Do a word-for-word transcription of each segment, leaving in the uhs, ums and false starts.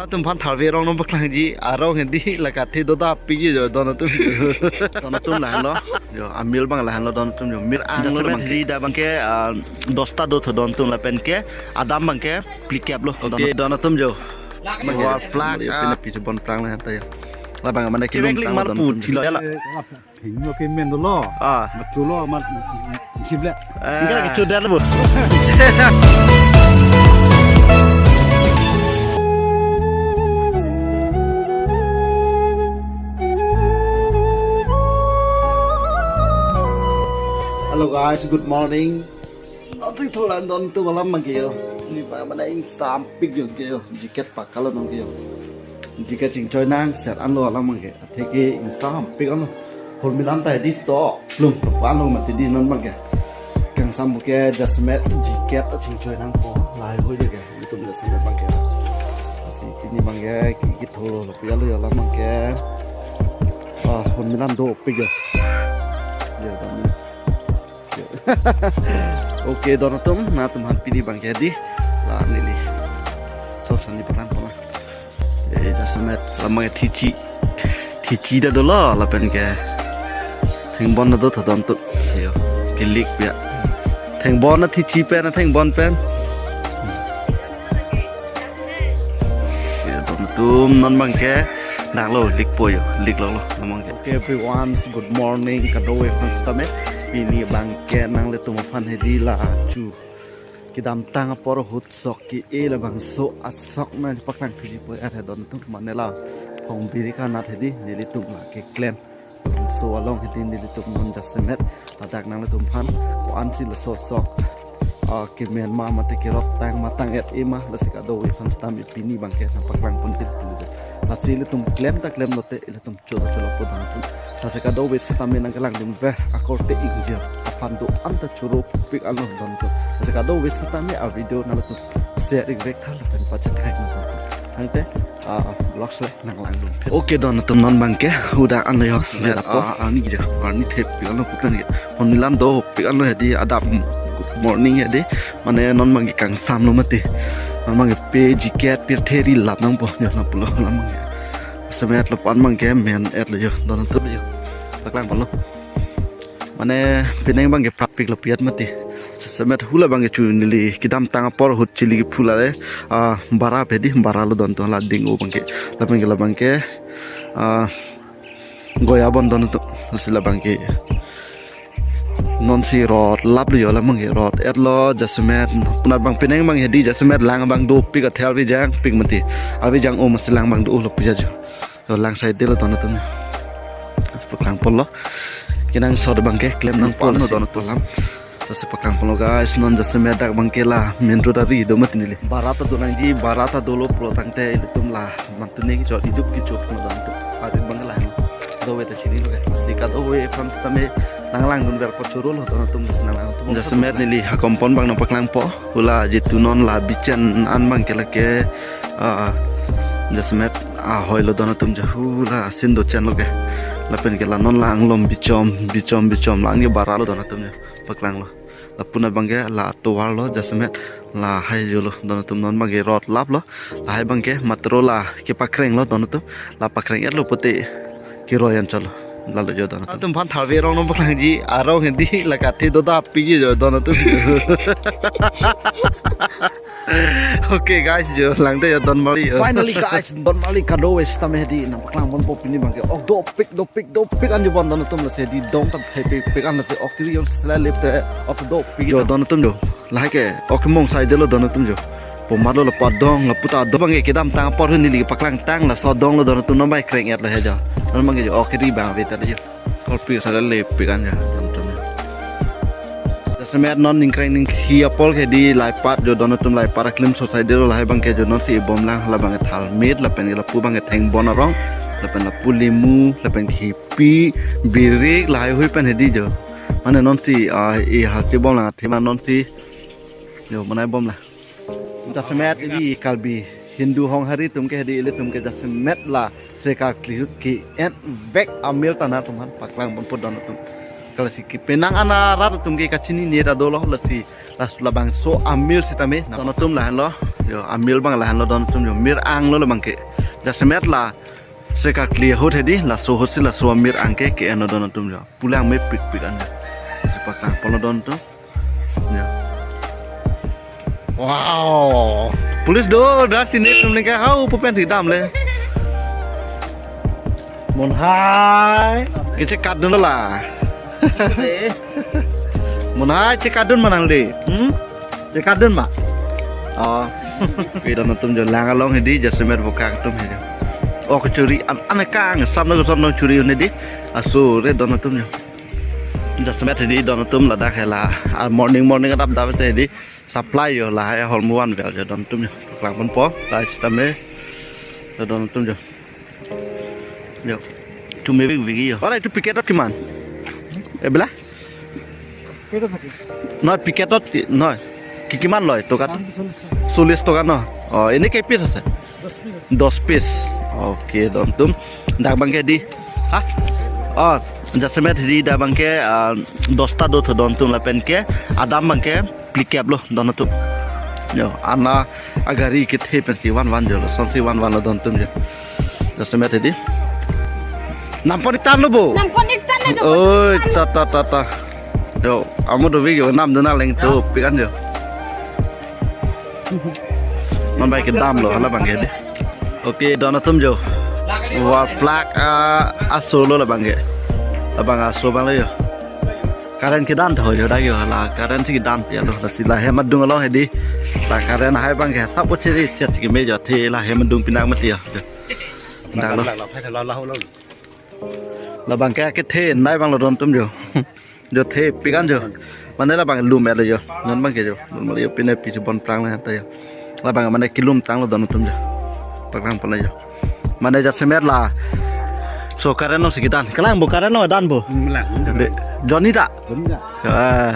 Atum aphan tharve arong nangpaklangji, arong hedi la kathe dodapikji jo, don atum. Don atum lahenlo. Jo, amil abang lahenlo don atum jo. Mir ang lo. Jasemet abang hedi dak abangke, ah, dosta dotho don atum lapen ke adam abangke phlikep lo. Okay, don atum jo. War plak, ah, pine pisi bon plang lahen ta jo. Labang mane kilum. Directly sang mal don atum jo. Thilo ya la. Hingno ke men dolo. Ah. Mathulo mat sibla. Ah. Ingka ke chodar bo. Hello guys, good morning. Atik tholan don atum alam abangke jo. Neli abang mane ingsampik jo ke jo. Jacket pakalo nang ke jo. Jacket chingchoi nang set anlo alam abangke. Atheke ingsampik anlo. Hurmilan ta hedi to plum to palo mati di non abangke. Kangsam ke Jasemet jacket chingchoi nangpo. Lahai ho jo ke. Itum Jasemet abangke. Si pini abangke ki, kitholo lo pialo jo alam abangke. Ah, Hurmilan dopik jo. Jo, don. Okay, don atum, nangtum aphan pini abangke hedi. La neli. So sani paklangpo na. Eh, Jasemet, alam abangke thichi. Thichi ta dolo, lapen ke. Thengbon ta dotho don atum. Yo, kelik ya. Thengbon na thichi pen, na thengbon pen. Ya, don atum non abangke. Nanglo, likpo jo, liklonglo, non abangke. Okay, everyone, good morning. Kadokave aphan sitame. Pini abangke nanglitum aphan hedi la chu kedamtang apor ahut sok ke-e labangso asok nangpaklang phiji po ya don atum, mane la Phongbiri kanat hedi nelitum la keklem. Labangso along hedi nelitum non Jasemet ladak nanglitum aphan ko-ansi laso sok, ah, kemen ma mate kerot tang ma tang-et-e ma, lasi kadokave aphan sitame pini abangke nangpaklangpon pil pil. Lasi ilitum klem ta klemlote ilitum choro choro po don atum. Lasi kadokave sitame nangkelangdun ver akorte ingjir aphan do-an ta choropik anlo don atum. Lasi kadokave sitame avideo nangtum share ikrek tha lapen pachethek nang don atum. Tangte, ah, vlogs le nanglangdun. Okay, don atum, non abangke udak anlo jo. Jasemet, ah, arni kejak, arni thepik anlo pupen ke. Hurmilan dopik anlo hedi, adap, good morning hedi. Mane non abangke kangsamlo mati. Non abangke pe jacket pirthe ri lap nangpo, jo nangpulo alam abangke. Jasemet lapu-an abangke men-etlo jo, don atum jo. Paklangponlo. Mane penang abangke prapik lo piat mati. Jasemet hula abangke chu neli kedamtang apor ahut chili kephu la le. Ah, bara pe hedi, bara lo don atum, la ding-o abangke. Lapen ke la abangke, ah, goya bon don atum. Lasi la abangke. Nonsi rot laplo jo, alam abangke rot-etlo Jasemet. Lapunat abang penang abang hedi Jasemet lang abang dopik, athe arve jangpik mati. Arve jang-o masi lang abang do-o lo pu ja jo. Jo, lang side lo don atum. Paklangponlo. Kenangsot abangke klem nangpo, laso don atum alam. Lasi paklangponlo guys, non Jasemet dak abangke la main road ari do mati neli. Bara ta do nangji, bara ta dolo pulo tangte ilitum la mantune kechot, idup kechot lo don atum. Arit abangke la. Dove ta chinilo ke. Lasi kadokave aphan sitame nanglangdun ver po, chorolo don atum, lasi nanglangdun. Jasemet neli hakompon abang nangpaklangpo. Hula jitu non la bichen an abangke lake, ah, Jasemet ahoi lo don atum jo, hula asin do chenlo ke. Lapen ke la non la anglom bichom, bichom, bichom, la anke bara lo don atum jo. Paklanglo. Lapunat abangke la tovar lo Jasemet, lahai jolo don atum, non abangke rot laplo. Lahai abangke matro la kepakrenglo don atum. La pakreng-etlo pute keroi an cholo. Lalo jo don atum. Atum aphan tharve arong nangpaklangji, arong hedi la kathe dodapikji jo don atum. Okay guys jo, langte jo don marli jo. Finally guys, don marli kadokave sitame hedi nangpaklangponpo pini abangke. Ok dopik, dopik, dopik an jo bon don atum, lasi hedi dong ta thepikpik an, lasi ok tiri jong sela lip te ok dopik jo don atum jo. Lahai ke ok mong side lo don atum jo. Pomat lo lapu adong, lapu ta adong abangke kedamtang apor ahut neli paklangtang, laso adong lo don atum, non abangke kreng-etlo he jo. Non abangke jo ok ri abang ave ta jo. Korpi sala lepik an jo don atum. Jasemet non ningkreng ningkhi apor ke hedi laipat jo don atum, laipat aklim so side lo, lahai abangke jo nonsi ibomlang, hala abangke thalmit, lapen ke lapu abangke thengbon arong, lapen lapu limu, lapen ke hipi, birik, lahai hui pen hedi jo. Mane nonsi, ah, i harchi bomlang athema nonsi. Jo, manai bomlang. Jasemet hedi Karbi Hindu Honghari atum ke hedi ilitum ke jasemet la seka klihut ke-en vek amil ta nangtum aphan paklangponpo don atum. Lasi kepenang an arat atum ke kachinine ta dolo lasi. Laso labangso amir sitame. Don atum lahenlo. Jo, amir abang lahenlo don atum jo. Mir anglo labang ke. Jasemet la seka kli ahut hedi, laso ahut si laso amir ang ke ke-enlo don atum jo. Pulang mepikpik an jo. Lasi paklang ponlo don atum. Jo. Wow. Police do, dak sini atum ningke hau pu pensi damle. Monhai. Kechekatdun la. Monhai chekatdun ma nangli. Hmm? Chekatdun ma. Oh. Pi don atum jo lang along hedi, jasemet vokak atum hedi. Oh, kechuri an, an kang, samno kosonno churi un hedi. Aso re don atum jo. Jasemet hedi don atum ladak hela. Ah, morning morning adap dap hedi. Supply jo lahai holmu vanvel jo don atum jo. Paklang ponpo, lahai sitame. Jo don atum jo. Jo. Tu me vik vik jo. Ora itu packet ot kiman? Ebela? Packet ot packet. Noi, packet ot ki-, noi. Ki kiman loi tokat? Dalam tu solis. Solis tokat no. Oh, ini ke piece ase? Dos piece. Dos piece. Oke, don atum. Dak abang ke di. Ha? Oh, jasemet di dak abang ke, ah, dosta do tho don atum lapen ke. Adam abang ke phlikep lo don atum. Jo, ana agari kethe pensi vanvan jo lo, sonsi vanvan lo don atum jo. Jasemet di. Nampon ik tanglo bo. Nampon ik tanglo jo. Oi, ta ta ta ta. Jo, amo do video namdun nang leng to pikan jo. Non bai kedamlo hala abang ke di. Oke, don atum jo. Wa plak a, aso lo labang ke. Labang aso abang lo jo. Current kedan tho jo dak jo, la current si kedan pi alo, lasi la hem adung along hedi. La current hai abang ke sap o chiri chet ke me jo the la hem adung pinak mati jo. Dak lo. Labang ke kethe nai abang lo don atum jo. Jo the pikan jo. Mane labang lum elo jo. Non abang ke jo. Lum elo jo pine pi si bon prang le ta jo. Labang mane kelum tanglo don atum jo. Paklang pon jo. Mane jasemet la. So current along si kedan. Kalang bo current along dan bo. Melang. De, jonni ta. Jonni ta. Eh,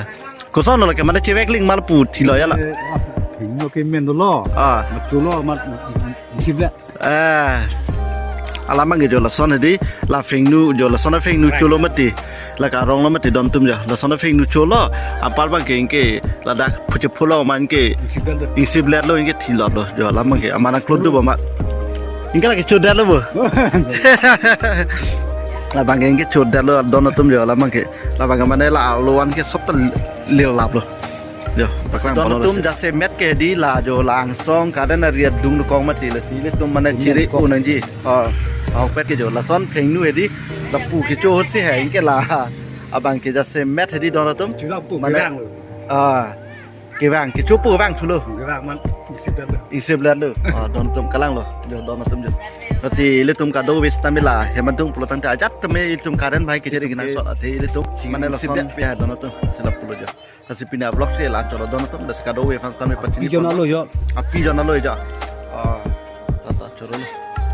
koson lo ke mane chevek ling mal pu thilo ya la. Eh, ah, hingno ke men dolo. Ah. Machulo mat sibla. Eh, alam abang ke jo lason hedi, la phengnu jo lason phengnu cholo mati, la karong lo mati don atum jo, lason phengnu cholo, apar abang ke ingke ladak phuche phulo man ke, ingsiblet lo ingke thilot lo, jo alam abang ke, amana klot do ba ma. Ingke lake chodet lo bo. Labang ke ingke chodet lo don atum jo alam abang ke, labang ke mane la alovan ke sop ta lil lap lo. Jo, paklang don atum jasemet ke hedi la jo la angsong current ari adung dokok mati lasi ilitum mane chiri unangji. Oh, ahokpet ke jo lason phengnu hedi lapu kecho ahut si hai ingke la abang ke jasemet hedi don atum. Chula pu mane kevang lo. Ah, kevang kecho pu vang thulo. Kevang man ingsiblet lo. Ingsiblet lo. Ah, don atum kalang lo. Jo don atum jo. Lasi ilitum kadokave sitame la hem adung pulo tangte ajat tame ilitum current bai kechiri kenangsot athe ilitum mane lason pe ha don atum si la pulo jo. Lasi pini a-vlog si la-an cholo don atum, lasi kadokave aphan tame pachini. Api jona lo jo. Api jona lo jo. Ah, ta ta choro lo.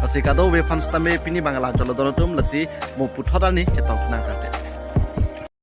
Lasi kadokave aphan tame pini abang la-an cholo don atum, lasi mo puthot ani chetong nang tangte.